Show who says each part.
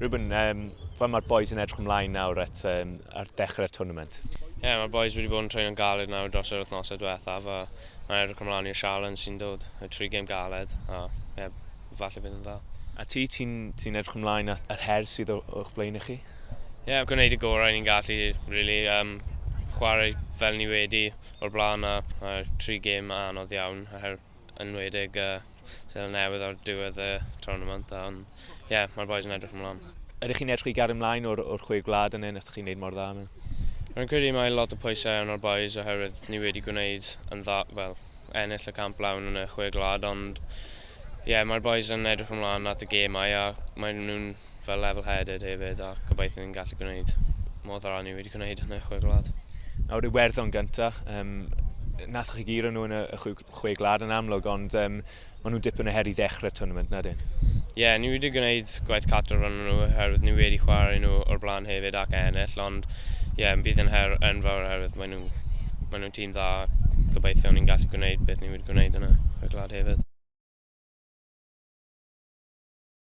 Speaker 1: Ruben, fel mae'r boys yn edrych ymlaen nawr at ar dechrau'r tournament?
Speaker 2: Ie, yeah, mae'r boys wedi bod yn treino'n galed nawr dros yr wythnosau diwethaf a mae'n edrych ymlaen i'r challenge sy'n dod, y tri gêm galed, a ie, yeah, falle bydd yn dda.
Speaker 1: A ti, ti'n ti edrych ymlaen at yr her sydd o'ch blaen i chi?
Speaker 2: Ie, yeah, gwneud y gorau ni'n gallu, really, chwarae fel ni wedi o'r blaen a tri gêm anodd iawn, enwedig Seland Newydd ar diwedd y tournament, ond ie, yeah, mae'r boys yn edrych ymlaen.
Speaker 1: Ydych chi'n edrych i gario ymlaen o'r chwe gwlad yna, nath chi wneud mor dda yma?
Speaker 2: Rwy'n credu mae lot o pwysau arno'r boys oherwydd ni wedi gwneud yn dda, wel, ennill y camp lawn yn y chwe gwlad, ond ie, yeah, mae'r boys yn edrych ymlaen at y gemau a maen nhw'n fel level-headed hefyd a gobeithio ni'n gallu gwneud mor dda ni wedi gwneud yn y chwe gwlad.
Speaker 1: Nawr Iwerddon gynta, nath chi guro nhw yn y chwe gwlad yn amlwg, ond maen nhw'n dipyn o her i ddechrau'r tournament, na dyn?
Speaker 2: Ie, yeah, ni wedi gwneud gwaith cartref arnyn nhw oherwydd ni wedi chwarae nhw o'r blaen hefyd ac ennill, ond ie, yeah, bydd yn her enfawr oherwydd maen nhw'n tîm dda. Gobeithio ni'n gallu gwneud beth ni wedi gwneud yn y chwe gwlad hefyd.